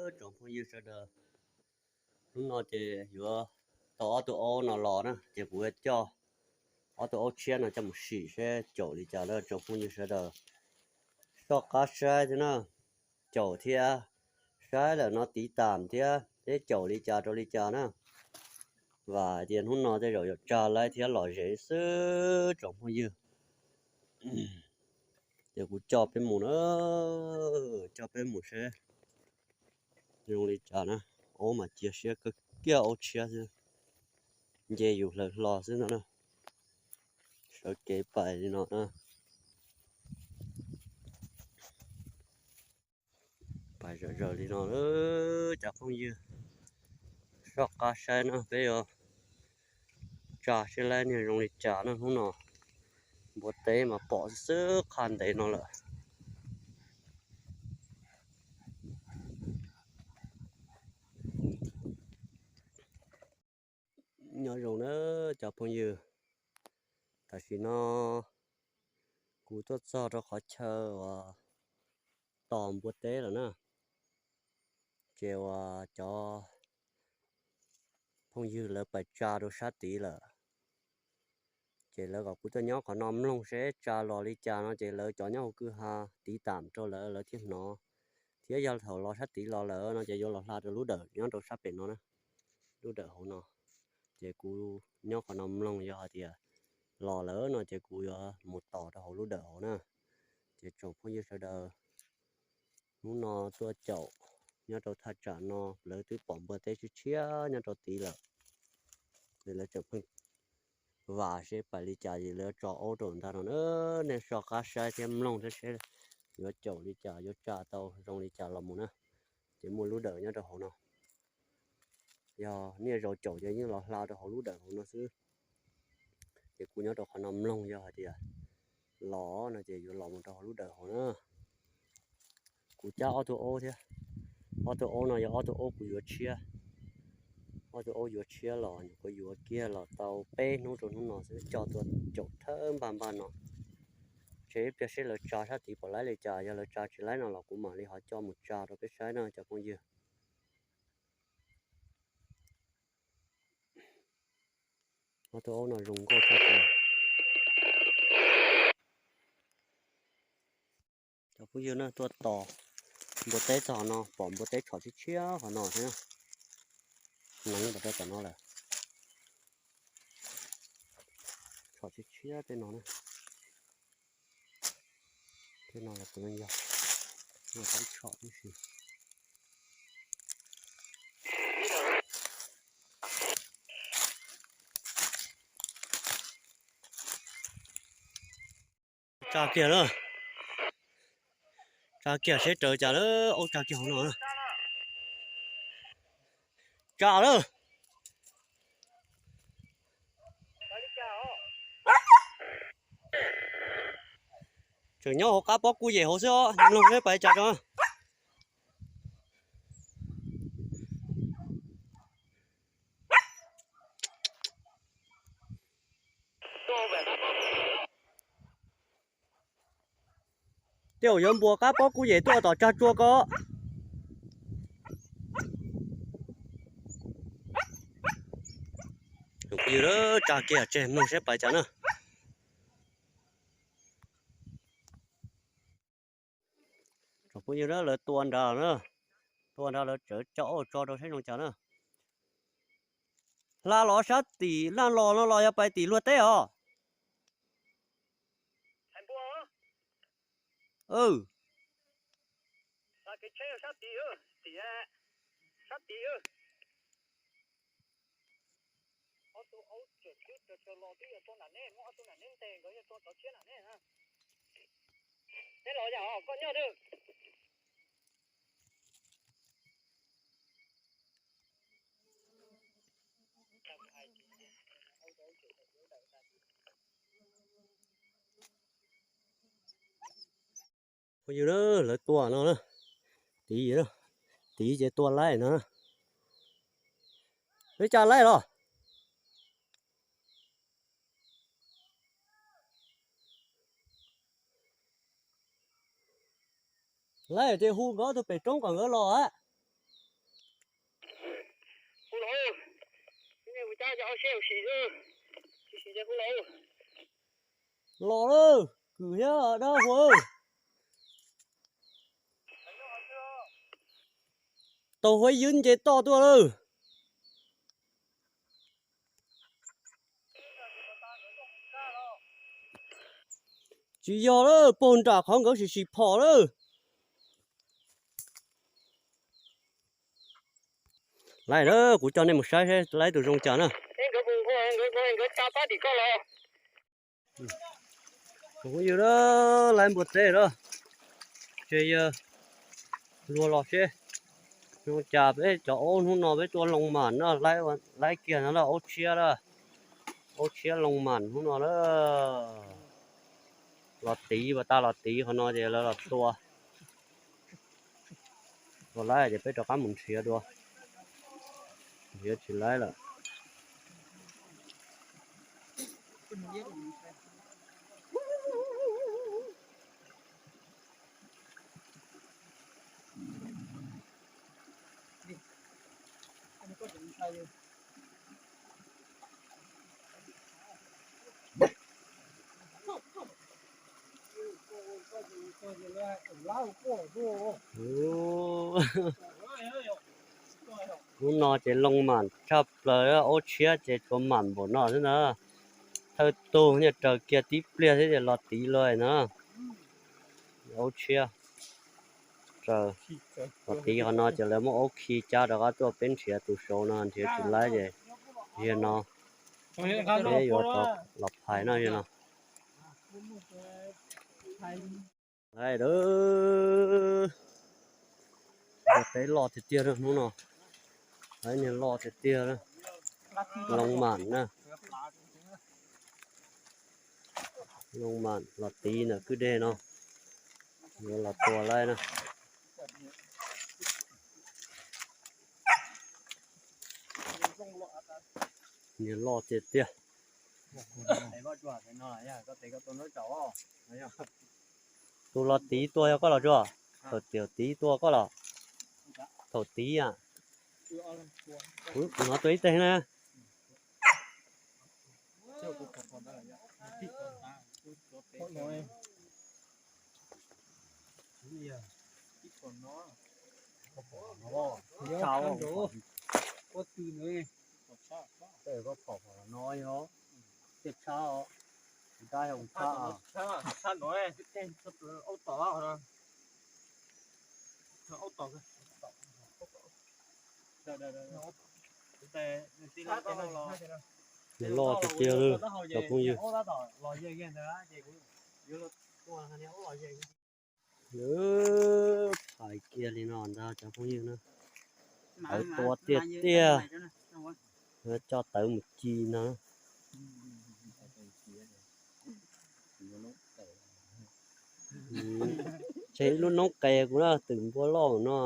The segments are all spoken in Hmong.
Tsoom phooj ywg sawv daws, hnub no ces yuav tau ob tug aub no los na, ces kuv yuav coj ob tug aub tshiab no coj mus sim seb caum li cas na tsoom phooj ywg sawv daws. Soj qab saib thiab na, caum thiab, saib lawm no tiv tam thiab seb caum li cas rau li cas na. Vam hais tias hnub no tej zaum yuav tsa laib thiab lom zem xwb tsoom phooj ywg. Ces kuv coj peb mus na, coj peb mus seb zoo li cas na. Aub mas cia siab kawg kiag, aub tshiab xwb, nce yus hlaws hlo xwb no na. Sawv kev pais li no na, pais zom zaws li no na cov phooj ywg. Soj qab saib no peb yuav tsa seb laib niag zoo li cas na. Hnub no npua teb mas pom xwb qhov ntev no lawm. Nyob zoo na cov phooj ywg, tam sim no kuv tuaj txog rau qhov chaw uas tos npua teb lawm na, ces uas cov phooj ywg lawv pais tsa rau sab tid lawm. Ces lawv kom kuv tuaj nyob qhov no mloog seb tsa los li cas no, ces lawv cov nyob hauv kwj ha tiv tam rau lawv, lawv thiaj hnov. Thiab yog thaum los sab tid los lawm no ces yuav los hla rau lub dawm nyob rau sab pem no na, lub dawm hauv no. Ces kuv nyob qhov no mloog, yog hais tias los lawm no ces kuv yuav mus tos rau hauv lub dawm hauv na. Ces tsoom phooj ywg sawv daws, hnub no tuaj caum nyob rau thaj tsam no, lawv twb pom npua teb tshiab tshiab nyob rau tid lawm. Ces lawv tseem pheej vam seb pais li cas es lawv tso aub rau ntag no na. Nej soj qab saib thiab mloog thiab seb yuav caum li cas, yuav tsa tau zoo li cas los mus na. Ces muaj lub dawm nyob rau hauv no. Yog niaj zaus caum ces yeej los hla rau hauv lub dawm hauv no xwb. Ces kuv nyob rau qhov no mloog, yog hais tias los no ces yuav los mus rau hauv lub dawm hauv na. Kuv cab ob tug aub thiab. Ob tug aub no yog ob tug aub kuv yuav tshiab. Ob tug aub yuav tshiab los nyuam qhuav yuav kiag los tau peb hnub rau hnub no xwb, coj tuaj caum thawb npaj npaj no. Tseg ib pliag seb lawv tsa sab tid puas laib li cas, yog lawv tsa tsis laib no los kuv mam li ho coj mus tsa rau peb saib na cov phooj ywg. Ob tug aub no zoo nkauj tshaj plaws. Cov phooj ywg na, tuaj tos npua teb txog qhov no, pom npua teb tshom tshiab tshiab qhov no thiab. Neev pas rau tom no lawm. Tshom tshiab tshiab tej no na. Tej no los puav leej yog, no tab tshom tib si. Tsa kiag na. Tsa kiag seb raws cas lawm, aub tsa kiag hauv no na. Tsa lawm. Tseem nyob hauv qab pob kub yem hauv xwb os, mloog seb pais cas rau. Tej zaum yuav npuas qab pob kub yem tuaj tom tsag tsua ko. Tsa kiag tseg mloog seb pais cas na. Tsoom phooj ywg na, lawv tua nrad na, tua nrad lawv tseem tso aub tso rau seb zoo cas na. Hla los sab tim laj los no los yog pais tim luag teb os? Phooj ywg na, lawv tua no na, tid, tid ces tua laib no. Lawv tsa laib los? Laib ces hu nkawd ob tug pem roob kom nkawd los a. Los lawm, kwm thiab dab huv. Tau huab ywb nce toj tuaj lawm. Tsis yog lawm, puag nram qhov nkawd sim sim phom lawm. Lawm, kuv coj nej mus saib seb lawv tus zoo cas na. Tsoom phooj ywg, lawv npua teb lawm, ces yog luag los seb zoo cas. Peb cov aub hnub no peb tuaj loo mam no, lawv kiag no lawm, aub tshiab lawm, aub tshiab loo mam hnub no lawm. Los tiv, pas tas los tiv qhov no ces lawv los tua. Tua lawm ces peb rov qab mus nrhiav dua, nrhiav tsis lawv lawm. Hnub no ces loo mam tshaj plaws, aub tshiab ces tsuas mam npaum no xwb na. Thawj tug nyiaj raws kiag tib pliag thiab ces los tiv lawm na. Aub tshiab raws, los tiv qhov no ces lawv muab aub khi cab rov qab tuaj, peb nrhiav tus saud no nrhiav tsis lawv ces ziag no peb yuav rov los phais no ziag no. Lawm, npua teb loj tiag tiag hnub no, lawv niag loj tiag tiag, loo mam na. Loo mam los tiv ntawm kwj deg no, yuav los tua lawv na. Niag loj tiag tiag. Tus los tiv tua yog koj los tsuag? Thaum tiv tua koj los? Thaum tiv a. Kuv hnov tua ib teg na. Loj tiag tiag, cov phooj ywg. Phais kiag li no ntag cov phooj ywg na. Tawv tua tiag tiag. Coj tawv mus ci no. Tseg ib lub noob qes kuv na, twm npua loj no.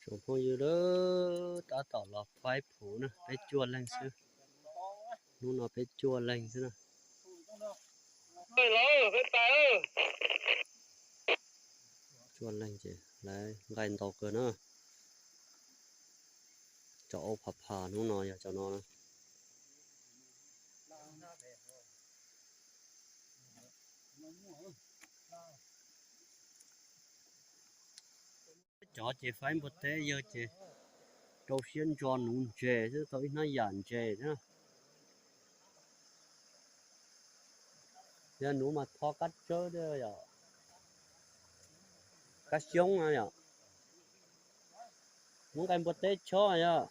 Tsoom phooj ywg, tab tom los faib phuv na, peb cuaj leeg xwb. Hnub no peb cuaj leeg xwb na. Cuaj leeg ces lawv nqaij ntau kawg na. Cov aub phav phav hnub no yog cov no na. Cov ces faib npua teb, yawg ces rau siab ntso nuv ntses xwb, tau ib hnab yam ntses xwb. Yog nuv mas tho kab tsawb thiab yom. Kab xyoob no yom. Muab nqaij npua teb chob yom.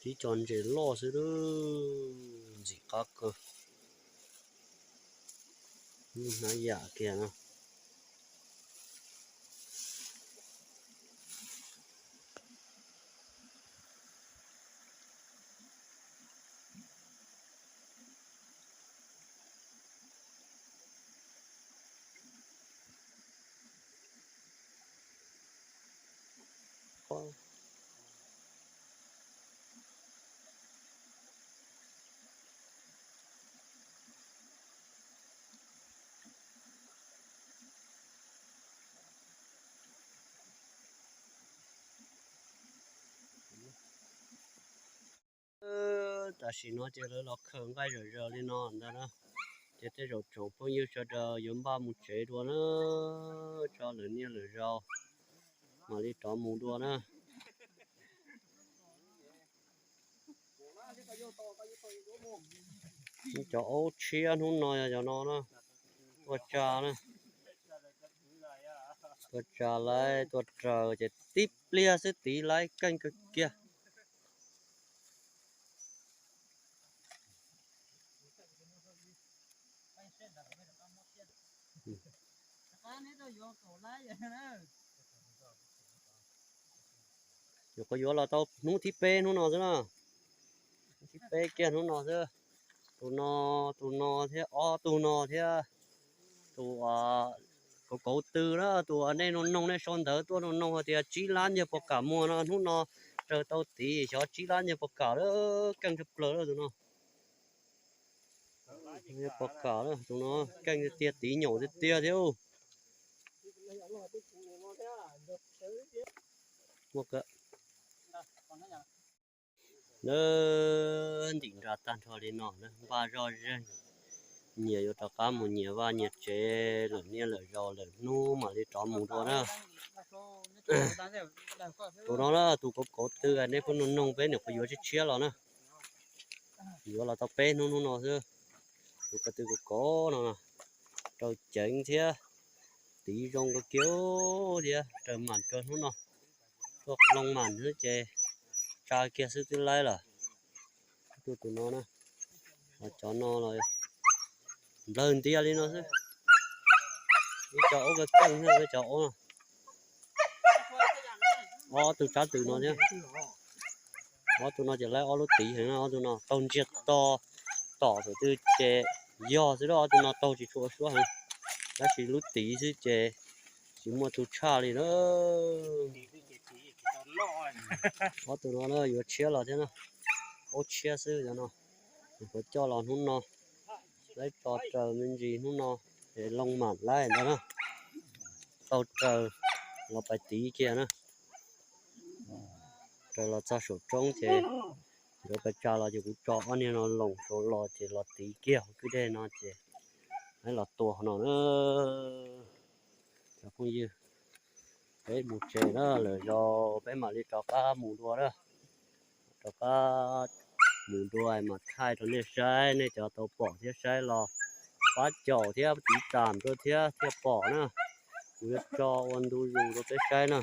Tib co ntses loj xwb, ntxim qab kawg. Hnab yam kiag no. Tam sim no ces lawv los khaws nqaij zom zaws li no ntag na. Ces tej zaum tsoom phooj ywg sawv daws yuav npaj mus tsev dua na. Tso lwm niaj lwm zaus mam li rov mus dua na. Cov aub tshiab hnub no yog cov no na. Tuaj tsa na. Tuaj tsa laib tuaj raws ces tib pliag xwb tid laib keej kawg kiag. Yuav, kuv yuav los tau hnub thib peb hnub no xwb na. Hnub thib peb kiag hnub no xwb. Tus no, tus no thiab ob tug no thiab tus kauv kauv tw na, tus uas nej noog noog nej sau ntawv tuaj noog noog hais tias tsib lab nyiaj puas kam muag no, hnub no raws tau tid xyov tsib lab nyiaj puas kam lawm, keej tshaj plaws lawm tus no. Nyiaj puas kam lawm tus no, keej tiag tiag tid nyaum tiag tiag thiab. Lawv ntim nra tag nrho li no, npaj zoj zeeg, nyias yuav rov qab mus nyias vaj nyias tsev lawm niaj lawm zaus lawm hnub mam li rov mus dua na. Tus no na, tus kauv kauv tw nej pheej noog noog peb niam qhuav yuav tshiab tshiab los na. Yuav los tau peb hnub hnub no xwb. Tus ko tw kauv kauv no, rau ceev thiab, tid zoo kawg kiag thiab raws mam kawg hnub no. Tuaj loo mam xwb ces tsa kiag xwb twb laib lawm. Tuaj tus no na, cov no los nplawg ntias li no xwb. Ib co aub kawg keej thiab cov aub no. Ob tug tsab tw no thiab. Ob tug no ces laib ob lub tid heev na, ob tug no taug ntsiag to tom thaum twg ces yog xwb, ob tug no taug tsis tshua ua suab heev, tab sis lub tid xwb ces tsis muaj tus tshaj li na. Ob tug no yuav tshiab los thiab na, aub tshiab xwb cov no. Nyuam qhuav coj los hnub no, laib tso raws me ntsis hnub no, es loo mam laib ntag na. Tau raws los pais tid kiag na. Raws los txog saum roob ces nkawd pais tsa los ces kuv tso ob niag no loos saud los ces los tid kiag hauv kwj dej no ces laib los tua no na. Cov phooj ywg, peb mus tsev na, lwm zaus peb mam li rov qab mus dua na. Rov qab mus dua mam thaij rau nej saib, nej cov tau pom thiab saib los pab caum thiab tiv tam rau thiab thiaj pom na. Kuv yuav tso ua ntu zus rau peb saib na.